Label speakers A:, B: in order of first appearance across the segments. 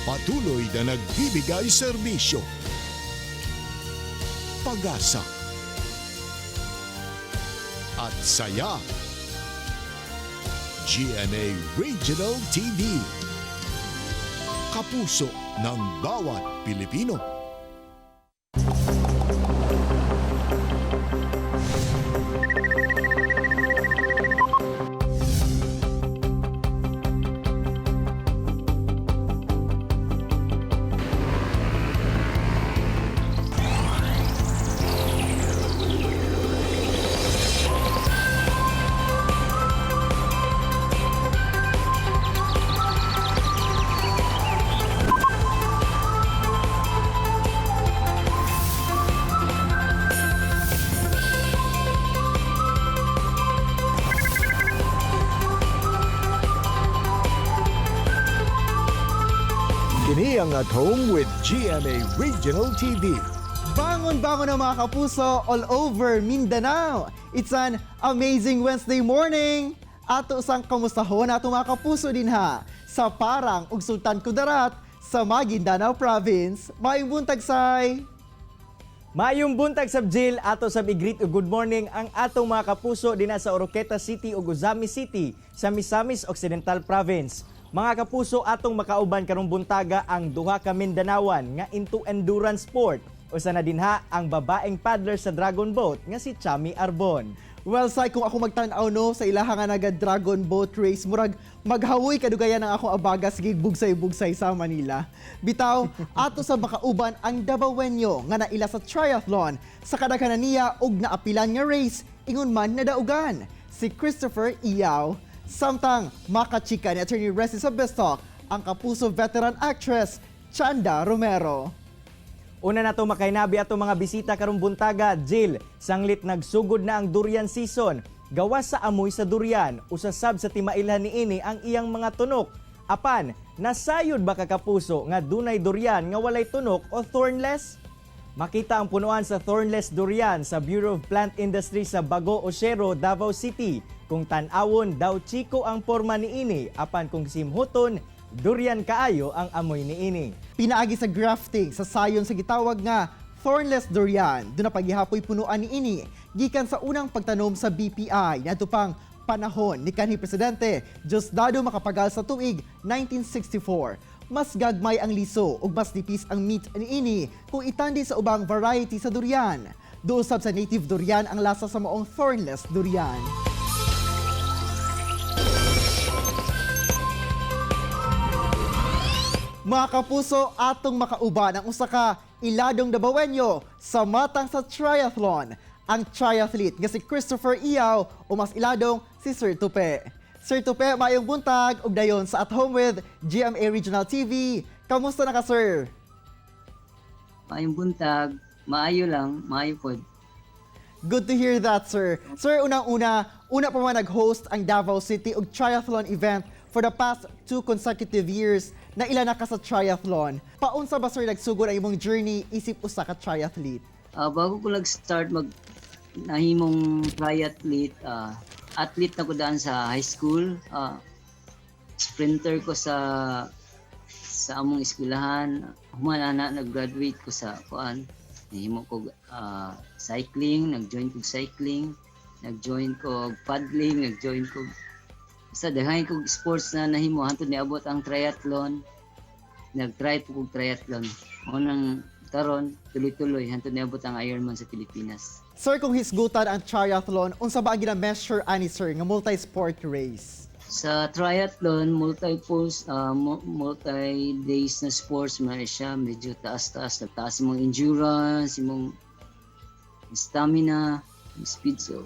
A: Patuloy na nagbibigay serbisyo, pag-asa, at saya. GMA Regional TV. Kapuso ng bawat Pilipino. Kini ang At Home with GMA Regional TV.
B: Bangon-bangon na, mga kapuso all over Mindanao. It's an amazing Wednesday morning. Ato sang kamustahon ato, mga kapuso, dinha sa Parang ug Sultan Kudarat sa Maguindanao Province. Maayong buntag, Sai.
C: Maayong buntag sab, Jill, ato sab i-greet ug good morning ang atong mga kapuso dinha sa Oroquieta City ug Ozamiz City sa Misamis Occidental Province. Mga kapuso, atong makauban karong buntaga ang duha ka Mindanawan nga into endurance sport. Usa na dinha ang babaeng paddler sa Dragon Boat nga si Chami Arbon.
B: Well, Sai, kung ako magtan-aw, no, sa ilaha nga naga Dragon Boat Race, murag maghawoy kadugayan ang akong abagas gibugsay-bugsay sa Manila. Bitaw, ato sa makauban ang Dabawenyo nga naila sa triathlon sa kadaghanan niya og naapilan nga race, ingon man nadaugan si Christopher Iyaw. Samtang makachika ni Attorney Resi sa Best Talk ang kapuso veteran actress Chanda Romero.
C: Una na to makainabi ato mga bisita karong buntaga, Jill. Sanglit nagsugod na ang durian season. Gawas sa amoy sa durian, usasab sa timailhan niini ang iyang mga tunok. Apan, nasayod ba ka, kapuso, nga dunay durian nga walay tunok o thornless? Makita ang punuan sa thornless durian sa Bureau of Plant Industry sa Bago Oshero, Davao City. Kung tan-awon daw chiko ang porma niini, apan kung simhuton, durian kaayo ang amoy niini.
B: Pinaagi sa grafting sa sayon sa gitawag nga thornless durian. Duna paghihapoy punuan niini gikan sa unang pagtanom sa BPI niadto pang panahon ni kanhi presidente Diosdado Macapagal sa tuig 1964. Mas gagmay ang liso ug mas nipis ang meat niini kung itandi sa ubang variety sa durian. Duol sab sa native durian ang lasa sa maong thornless durian. Mga kapuso, atong makauban ang usa ka iladong Dabawenyo sa matang sa triathlon. Ang triathlete nga si Christopher Iyaw o mas iladong si Sir Tupe. Sir Tupe, maayong buntag ug dayon sa At Home with GMA Regional TV. Kamusta na ka, sir?
D: Maayong buntag, maayo lang, maayo pod.
B: Good to hear that, sir. Sir, unang-una, una pa man nag-host ang Davao City og triathlon event for the past 2 consecutive years na ila na ka sa triathlon. Paunsa ba, sir, nagsugod ang imong journey isip usa ka triathlete?
D: Bago ko nag-start mag nahimong triathlete, athlete na ko daan sa high school. Sprinter ko sa among eskwelahan. Human ana nag-graduate ko sa kuan. Nahimo ko cycling, nag-join ko cycling, nag-join ko paddling, nag-join ko sa daghan kog sports na nahimo hantod niabot ang triathlon. Nag-try po kog triathlon. Mao nang karon tuloy-tuloy hantod niabot ang Ironman sa Pilipinas.
B: Sir, kung hisgutan ang triathlon, unsa ba ang gina-measure ani, sir, nga multi-sport race?
D: Sa triathlon, multi days na sports man siya, medyo taas-taas, taas imong endurance, imong stamina, speed, so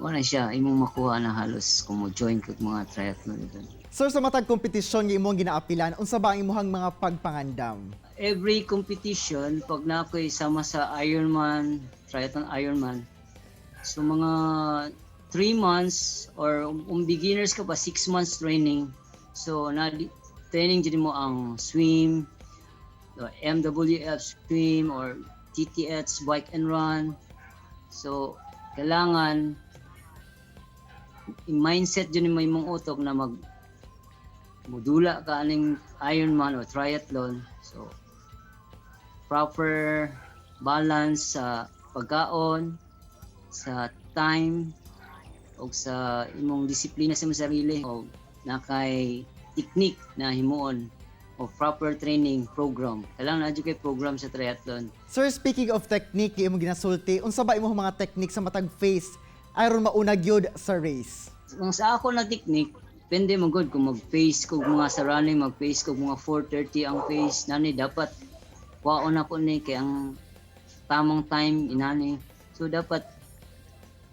D: wala siya imong makuha na halos kung mo join kag mga triathlon event.
B: Sir, sa matag kompetisyon nga imong ginaapilan, unsa ba ang imong mga pagpangandam?
D: Every competition, pag na ako'y sama sa Ironman, triathlon Ironman, so mga 3 months or kung beginners ka pa, 6 months training. So na training dyan mo ang swim, the MWF swim or TTS bike and run. So kailangan i-mindset dyan mo imong utok na mag Mudula ka aning Ironman o triathlon, so proper balance sa pagkaon, sa time, o sa imong disiplina sa imong sarili, o nakay technique na himuon o proper training program. Kailangan na kay program sa triathlon.
B: Sir, speaking of technique, imong ginasulti, unsa ba imong mga technique sa matag phase aron mauna gyud sa race?
D: Kung sa ako na technique, depende mo gud kung mag-pace kog mga sa running, mag-pace kog mga 4:30 ang pace, nani dapat kuhaon ako ni kay ang tamang time inani. So dapat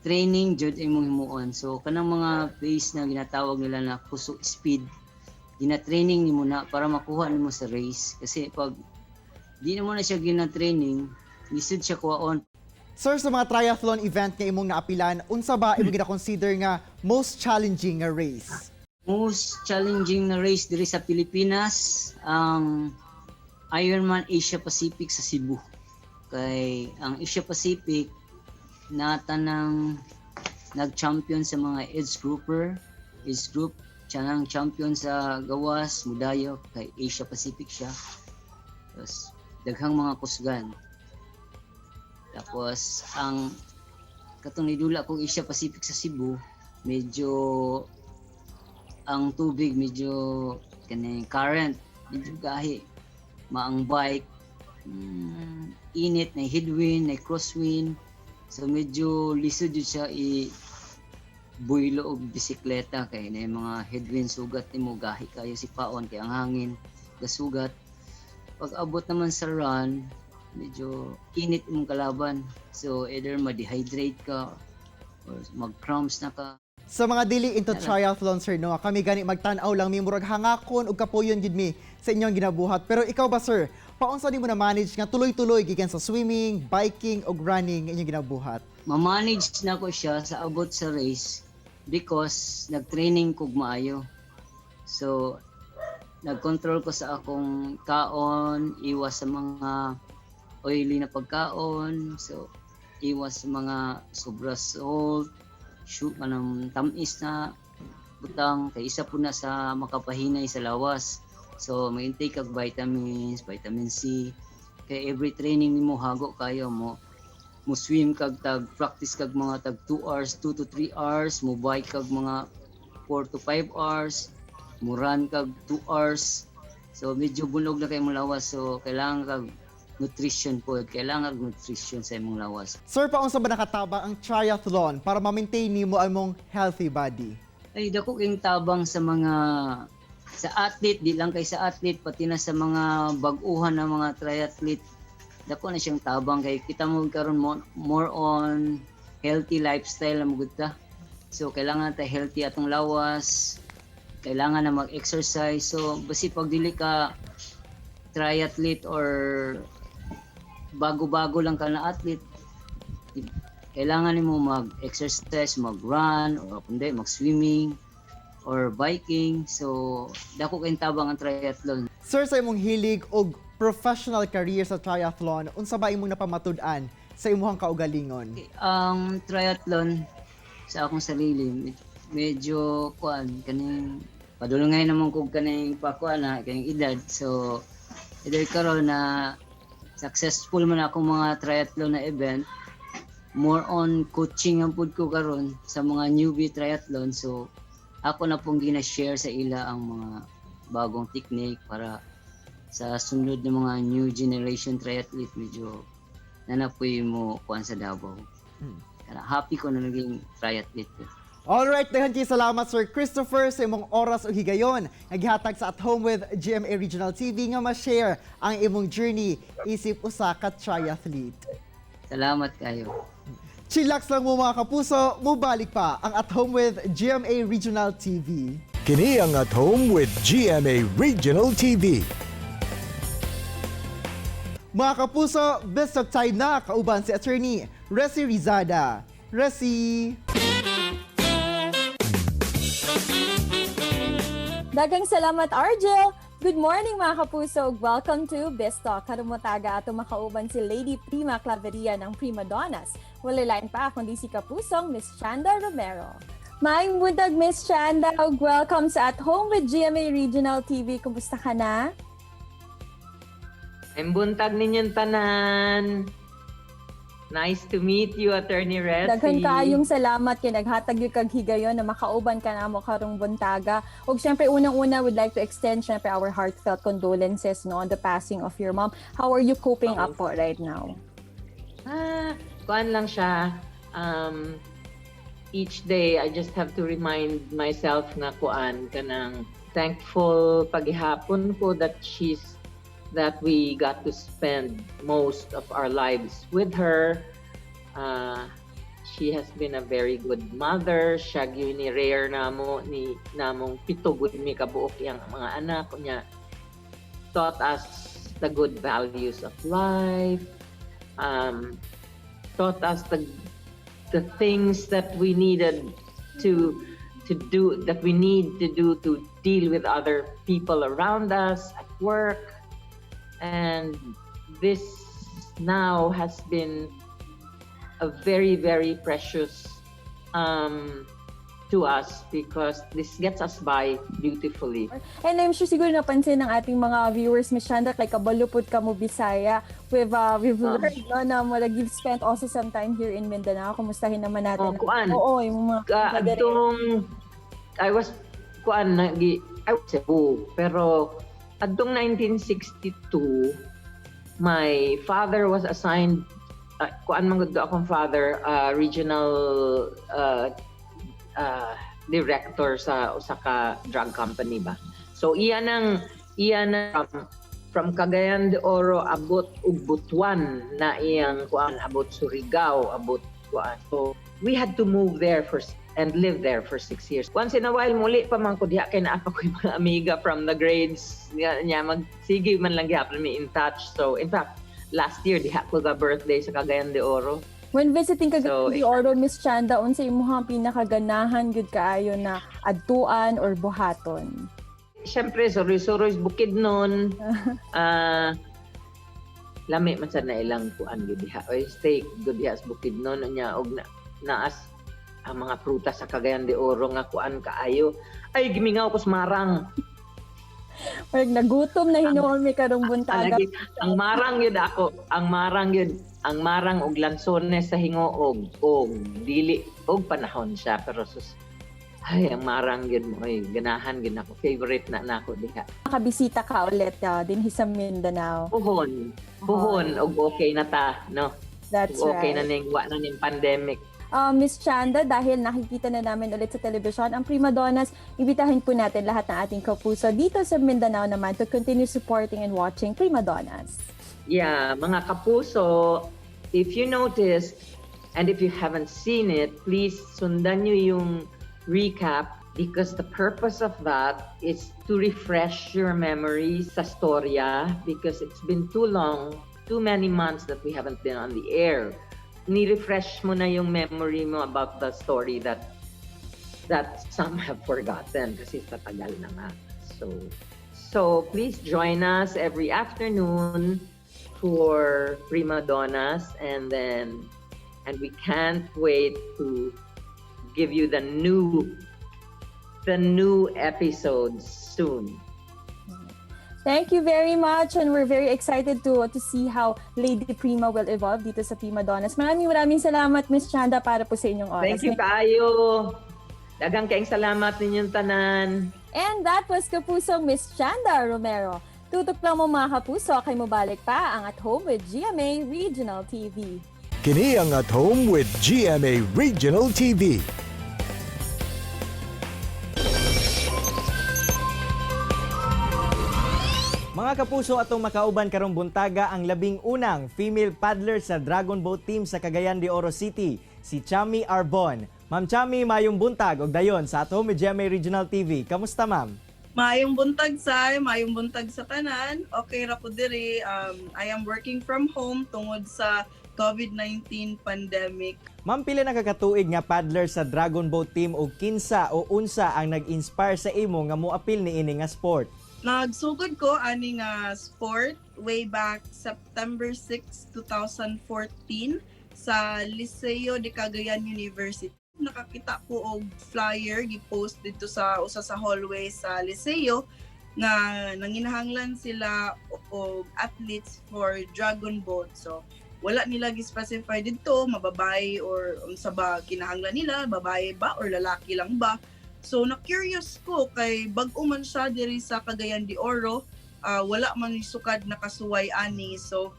D: training jud imong himuon. So kanang mga pace na ginatawag nila na kusog speed, gina-training nimo na para makuha nimo sa race kasi pag di nimo na siya gina-training, lisod siya kuhaon.
B: Sir, sa mga triathlon event nga imong naapilan, unsa ba imong gina-consider nga most challenging nga race?
D: Most challenging na race diri sa Pilipinas ang Ironman Asia Pacific sa Cebu. Kay ang Asia Pacific nata ng nag-champion sa mga age grouper, age group, siya nang champion sa gawas, mudayo, kay Asia Pacific siya. Tapos, daghang mga kusgan. Tapos, ang katong nidula kong Asia Pacific sa Cebu, medyo ang tubig medyo kaning current, medyo gahi maang bike, init na headwind na crosswind, so medyo lisod jud siya i buylo og bisikleta kay na yung mga headwind, sugat nimo, gahi kayo si paon kay ang hangin gasugat. Pag abot naman sa run, medyo init imong kalaban, so either ma-dehydrate ka or mag-cramps na ka.
B: Sa mga dili into triathlon, sir, no, kami gani magtan-aw lang mi, murag hangakon ug kapuyon gid mi sa inyong ginabuhat. Pero ikaw ba, sir, paunsa nimo na manage nga tuloy-tuloy gikan sa swimming, biking ug running nga inyong ginabuhat?
D: Ma-manage na ko siya sa abot sa race because nag-training kog maayo. So, nag-control ko sa akong kaon, iwas sa mga oily na pagkaon, so iwas sa mga sobra salt, shoot manang tamis na butang kay isa po na sa makapahinay sa lawas. So, mag-intake kag vitamins, vitamin C. Kay every training nimo hago kayo mo mo swim kag tag practice kag mga tag 2 hours, 2 to 3 hours, mo bike kag mga 4 to 5 hours, mo run kag 2 hours. So medyo bunog na kay imong lawas, so kailangan kag nutrition po, kailangan kag nutrition sa imong lawas.
B: Sir, paunsa ba nakatabang ang triathlon para ma-maintain nimo ang imong healthy body?
D: Ay, dako king tabang sa mga sa athlete, di lang kay sa athlete, pati na sa mga bag-uhan na mga triathlete. Dako na siyang tabang kay kita mo karon more on healthy lifestyle na magud ta. So kailangan ta healthy atong lawas, kailangan na mag-exercise. So basi pag dili ka triathlete or bago-bago lang ka na athlete, kailangan nimo mag-exercise, mag-run or kundi mag-swimming or biking. So dako kayong tabang ang triathlon.
B: Sir, sa imong hilig og professional career sa triathlon, unsa ba imong napamatud-an sa imong kaugalingon?
D: Ang triathlon sa akong sarili, medyo kuan kaning padulungay naman kog kaning pakuan na kaning edad. So either karon na successful man akong mga triathlon na event, more on coaching ang pud ko karon sa mga newbie triathlon. So ako na pong gina-share sa ila ang mga bagong technique para sa sunod na mga new generation triathlete, medyo nanapoy mo kuan sa Davao. Kaya happy ko na naging triathlete ko.
B: Alright, daghan kay salamat, Sir Christopher, sa imong oras ug higayon nga gihatag sa At Home with GMA Regional TV nga ma-share ang imong journey isip usa ka triathlete.
D: Salamat kayo.
B: Chillax lang mo, mga kapuso, mubalik pa ang At Home with GMA Regional TV.
A: Kini ang At Home with GMA Regional TV.
B: Mga kapuso, best of time na kauban si Attorney Resi Rizada. Resi!
E: Daghang salamat, Argel! Good morning, mga kapuso! Welcome to Biztalk. Karong buntaga ato makauban si Lady Prima Claveria ng Prima Donnas. Wala lain pa kundi si kapusong Miss Chanda Romero. Maayong buntag, Miss Chanda. Ug welcome sa At Home with GMA Regional TV. Kumusta ka na?
F: Maayong buntag ninyong tanan. Nice to meet you, Attorney Ressi.
E: Daghan kaayong salamat kay naghatag gyud kag higayon na makauban ka namo karong buntaga. Ug syempre, unang-una, would like to extend syempre our heartfelt condolences, no, on the passing of your mom. How are you coping up po right now?
F: Ah, kuan lang siya. Each day, I just have to remind myself nga kuan kanang thankful paghihapon ko that we got to spend most of our lives with her. She has been a very good mother. Siya gyud ni rear namo ni namong pito gud mi kabuok iyang mga anak niya. Taught us the good values of life. Taught us the things that we needed to do that we need to do to deal with other people around us at work, and this now has been a very, very precious to us because this gets us by beautifully.
E: And I'm sure siguro napansin ng ating mga viewers, Miss Chanda, kay kabalo pud ka mo Bisaya. We've learned, no, na murag you've spent also some time here in Mindanao. Kumustahin naman natin?
F: Oh, kuan.
E: Oo, yung mga kadere.
F: Adtong I was kuan nagi I was Cebu, pero adtong 1962 my father was assigned, kuan man gud akong father, regional director sa usa ka drug company ba. So iya na from Cagayan de Oro abot ug Butuan na iyang kuan, abot Surigao, abot kuan. So we had to move there for and live there for 6 years. Once in a while, muli pa man ko diha kay naa pa ko mga amiga from the grades niya, magsige man lang gihapon mi in touch. So in fact, last year diha ko ga birthday sa Cagayan de Oro.
E: When visiting Cagayan
F: So,
E: de Oro, Miss Chanda, unsa imong pinakaganahan gyud kaayo na adtuan or buhaton?
F: Siyempre, suroy-suroy Bukidnon. Ah, lami man sa na ilang kuan gyud diha. Oy, steak gud diha sa Bukidnon nya og na, naas ang mga prutas sa Cagayan de Oro nga kuan kaayo. Ay, gimingaw ko sa marang.
E: Murag nagutom na hinuon mi karong buntaga.
F: Alagi, ang marang yun ako, ang marang yun, ang marang og lansones sa Gingoog og dili og panahon siya, pero sus, ay, ang marang yun mo ay ganahan gid ako, favorite na nako diha.
E: Makabisita ka ulit dinhi sa Mindanao.
F: Puhon, puhon og okay na ta, no?
E: That's
F: Og okay
E: right.
F: na ning wa na ning pandemic.
E: Miss Chanda, dahil nakikita na namin ulit sa telebisyon ang Prima Donnas, imbitahin po natin lahat ng ating kapuso dito sa Mindanao naman to continue supporting and watching Prima Donnas.
F: Yeah, mga kapuso, if you noticed and if you haven't seen it, please sundan nyo yung recap because the purpose of that is to refresh your memory sa storya because it's been too long, too many months that we haven't been on the air. Ni-refresh mo na yung memory mo about the story that some have forgotten kasi sa tagal na nga. So please join us every afternoon for Prima Donnas and we can't wait to give you the new episodes soon.
E: Thank you very much, and we're very excited to see how Lady Prima will evolve dito sa Prima Donnas. Maraming maraming salamat, Miss Chanda, para po sa inyong oras.
F: Thank you kaayo. Daghang kaayong salamat ninyong tanan.
E: And that was Kapusong Miss Chanda Romero. Tutok lang mo, mga kapuso, kay mobalik pa ang At Home with GMA Regional TV.
A: Kini ang At Home with GMA Regional TV.
C: Mga kapuso, atong makauban karong buntaga ang 11 female paddler sa Dragon Boat Team sa Cagayan de Oro City, si Chami Arbon. Ma'am Chami, mayong buntag og dayon sa At Home with GMA Regional TV. Kamusta, ma'am?
G: Maayong buntag say, maayong buntag sa tanan. Okay ra ko diri. I am working from home tungod sa COVID-19 pandemic.
C: Ma'am, pila na kakatuig nga paddler sa Dragon Boat Team og kinsa o unsa ang nag-inspire sa imo nga moapil niini nga sport?
G: Nagsugod ko ani nga sport way back September 6, 2014 sa Liceo de Cagayan University. Nakakita ko og flyer gi-post dito sa usa sa hallway sa Liceo nga nanginahanglan sila og athletes for dragon boat. So wala nila gi-specify didto mababae or unsa ba kinahanglan nila, babae ba or lalaki lang ba. So na curious ko kay bag-o man siya diri sa Cagayan de Oro, wala man ni sukad nakasuway ani. So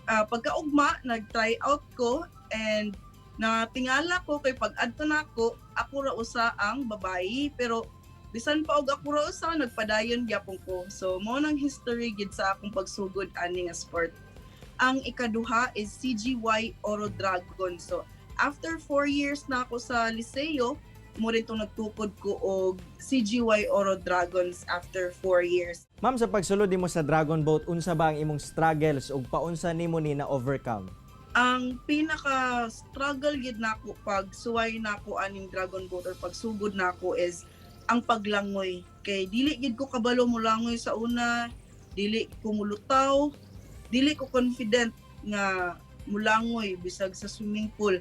G: pagkaugma nag-try out ko and natingala ko kay pag adto nako, ako ra usa ang babayi, pero bisan pa og ako ra usa, nagpadayon gyapon ko. So mao nang history gid sa akong pagsugod ani nga sport. Ang ikaduha is CGY Oro Dragon. So after 4 years na ako sa Liceo, mao rin itong nagtukod ko og CGY Oro Dragons after 4 years.
C: Ma'am, sa pagsulod nimo sa dragon boat, unsa ba ang imong struggles ug paunsa nimo ni na overcome?
G: Ang pinaka struggle gid nako pag suway nako aning dragon boat or pagsugod nako is ang paglangoy, kay dili gid ko kabalo molangoy sa una, dili ko mulutaw, dili ko confident nga mulangoy bisag sa swimming pool.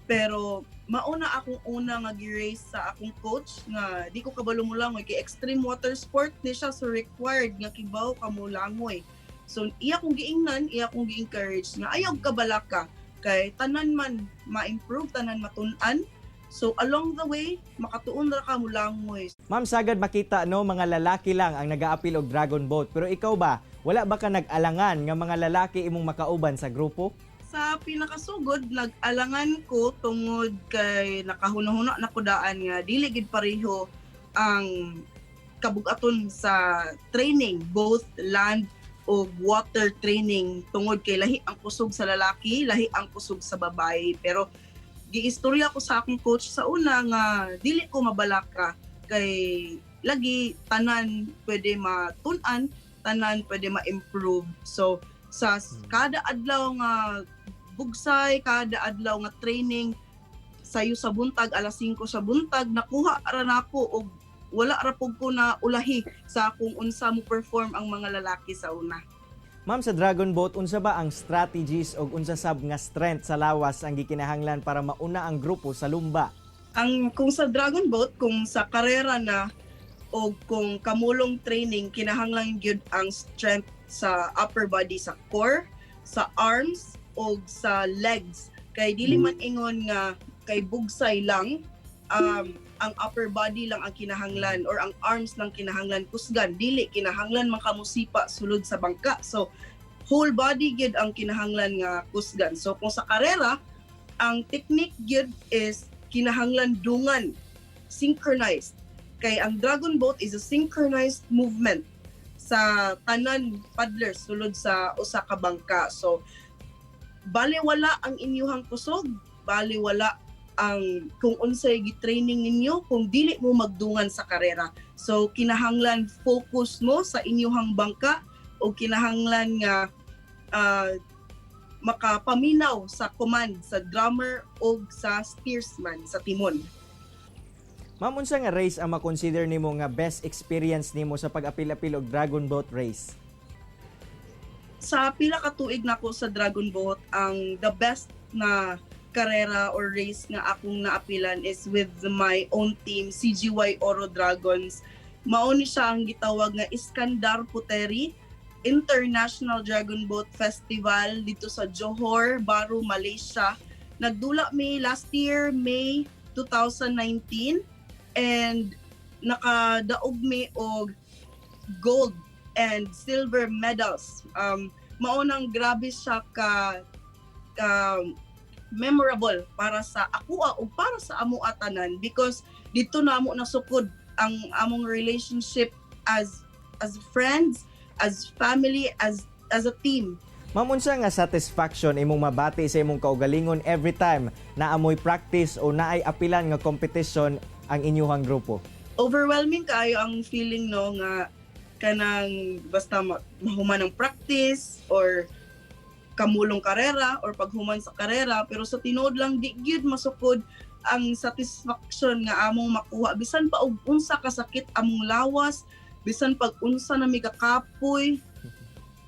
G: Pero mauna akong una nga gi-raise sa akong coach nga di ko kabalo mulangoy kay extreme water sport ni siya, so required nga kibaw ka mulangoy. So iya kong giingnan, iya kong gi-encourage nga ayaw kabalaka kay tanan man ma-improve, tanan matun-an. So along the way, makatuon ra ka mulangoy.
C: Ma'am, sagad makita no, mga lalaki lang ang nagaapil og dragon boat. Pero ikaw ba, wala ba ka nag-alangan nga mga lalaki imong makauban sa grupo?
G: Sa pinakasugod, nag-alangan ko tungod kay nakahuna-huna na ko daan nga dili gid pareho ang kabugaton sa training, both land o water training, tungod kay lahi ang kusog sa lalaki, lahi ang kusog sa babae. Pero giistorya ko sa akong coach sa una nga dili ko mabalaka kay lagi tanan pwede matun-an, tanan pwede ma-improve. So sa kada adlaw nga bugsay, kada adlaw nga training, sayo sa buntag, alas 5 sa buntag, nakuha ra nako og wala ra pud ko na ulahi sa kung unsa mo perform ang mga lalaki sa una.
C: Ma'am, sa dragon boat, unsa ba ang strategies og unsa sab nga strength sa lawas ang gikinahanglan para mauna ang grupo sa lumba?
G: Ang kung sa dragon boat, kung sa karera na o kung kamulong training, kinahanglan gyud ang strength sa upper body, sa core, sa arms o sa legs. Kay dili man ingon nga kay bugsay lang ang upper body lang ang kinahanglan or ang arms lang kinahanglan kusgan. Dili, kinahanglan man kamusipa sulod sa bangka. So whole body gyud ang kinahanglan nga kusgan. So kung sa karera, ang technique gyud is kinahanglan dungan, synchronized, kay ang dragon boat is a synchronized movement sa tanan paddlers sulod sa usa ka bangka. So baliwala ang inyuhang kusog, baliwala ang kung unsay gi-training ninyo kung dili mo magdungan sa karera. So kinahanglan focus mo sa inyuhang bangka o kinahanglan nga makapaminaw sa command sa drummer o sa steersman sa timon.
C: Ma'am, unsa nga race ang makonsider nimo nga best experience nimo sa pag-apil-apil og dragon boat race?
G: Sa pila ka tuig nako sa dragon boat, ang the best na karera or race nga akong naapilan is with my own team, CGY Oro Dragons. Mao ni siya ang gitawag nga Iskandar Puteri International Dragon Boat Festival dito sa Johor Bahru, Malaysia. Nagdula mi last year, May 2019, and nakadaog mi og gold and silver medals. Mao nang grabe siya ka memorable para sa akoa ug para sa amo tanan because dito na amo nasukod ang among relationship as friends, as family, as a team.
C: Ma'am, unsa nga satisfaction imong mabati sa imong kaugalingon every time na amoy practice o naay apilan nga competition ang inyuhang grupo?
G: Overwhelming kaayo ang feeling, no, nga kanang basta mahuman ang practice or kamulong karera or paghuman sa karera, pero sa tinuod lang di gyud masukod ang satisfaction nga among makuha bisan pa og unsa kasakit among lawas, bisan pag unsa na mi kakapoy,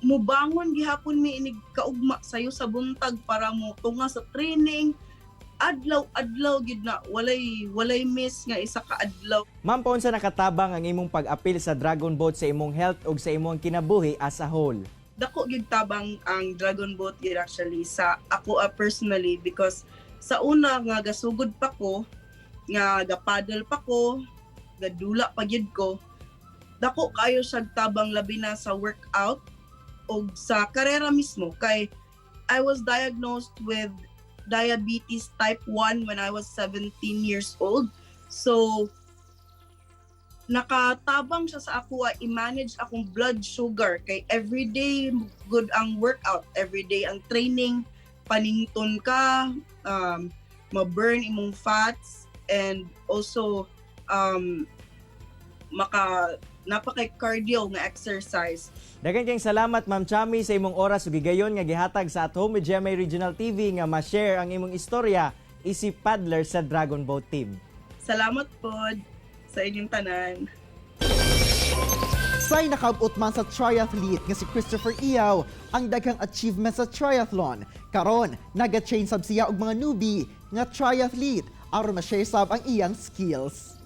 G: mubangon gihapon mi inig kaugma sayo sa buntag para mo tunga sa training. Adlaw-adlaw gid na, walay miss nga isa ka adlaw.
C: Ma'am, paunsa nakatabang ang imong pag-apil sa Dragon Boat sa imong health ug sa imong kinabuhi as a whole?
G: Dako gyud tabang ang Dragon Boat gyud actually sa ako personally, because sa una nga gasugod pa ko, nga gapaddle pa ko, gadula pa gyud ko, dako kayo siya tabang, labi na sa workout o sa karera mismo, kay I was diagnosed with diabetes type 1 when I was 17 years old. So nakatabang siya sa ako i-manage akong blood sugar kay everyday gud ang workout, everyday ang training, panington ka, ma-burn imong fats and also maka napakay cardio nga exercise.
C: Daghan kayong salamat, Ma'am Chami, sa imong oras ug higayon nga gihatag sa At Home with GMA Regional TV nga ma-share ang imong istorya isip paddler sa Dragon Boat Team.
G: Salamat pod sa inyong tanan.
B: Say nakabot man sa triathlete nga si Christopher Iyaw ang daghang achievement sa triathlon. Karon, naga-train sab siya og mga newbie nga triathlete aron ma-share sab ang iyang skills.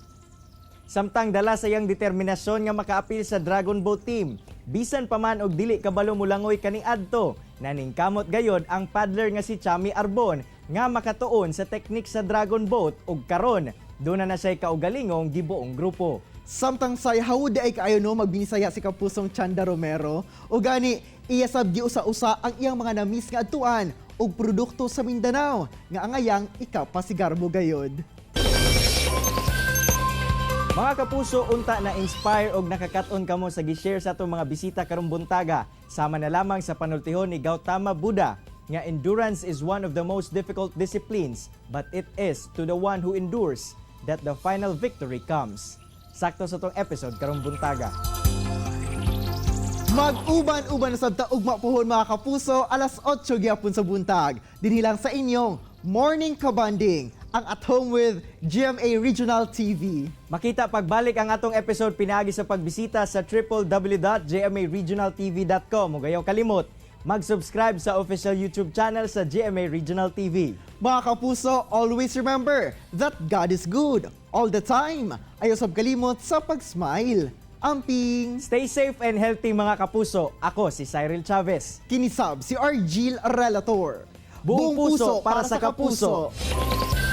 C: Samtang dala sa iyang determinasyon nga makaapil sa Dragon Boat Team. Bisan pa man og dili kabalo mulangoy kaniadto, naningkamot gayod ang paddler nga si Chami Arbon nga makatuon sa teknik sa Dragon Boat ug karon duna na siya'y kaugalingong gibuong grupo.
B: Samtang say hawod ay kaayo no magbinisaya si kapusong Chanda Romero o gani iya sab giusa-usa ang iyang mga na-miss nga adtuan og produkto sa Mindanao nga angayang ikapasigarbo gayod.
C: Mga kapuso, unta na inspire og nakakaton kamo sa gi-share sa atong mga bisita karong buntaga. Sama na lamang sa panultihon ni Gautama Buddha nga endurance is one of the most difficult disciplines, but it is to the one who endures that the final victory comes. Sakto sa atong episode karong buntaga.
B: Mag-uban-uban na sab ta ugma pohon, mga kapuso, alas 8 gyapon sa buntag. Dinhi lang sa inyong Morning Kabanding, ang At Home with GMA Regional TV.
C: Makita pagbalik ang atong episode pinaagi sa pagbisita sa www.gmaregionaltv.com ug ayaw kalimot mag-subscribe sa official YouTube channel sa GMA Regional TV.
B: Mga kapuso, always remember that God is good all the time. Ayaw sab kalimot sa pag-smile. Amping!
C: Stay safe and healthy, mga kapuso. Ako si Cyril Chavez.
B: Kini sab si Argil Relator.
C: Buong puso para sa kapuso.
B: Kapuso.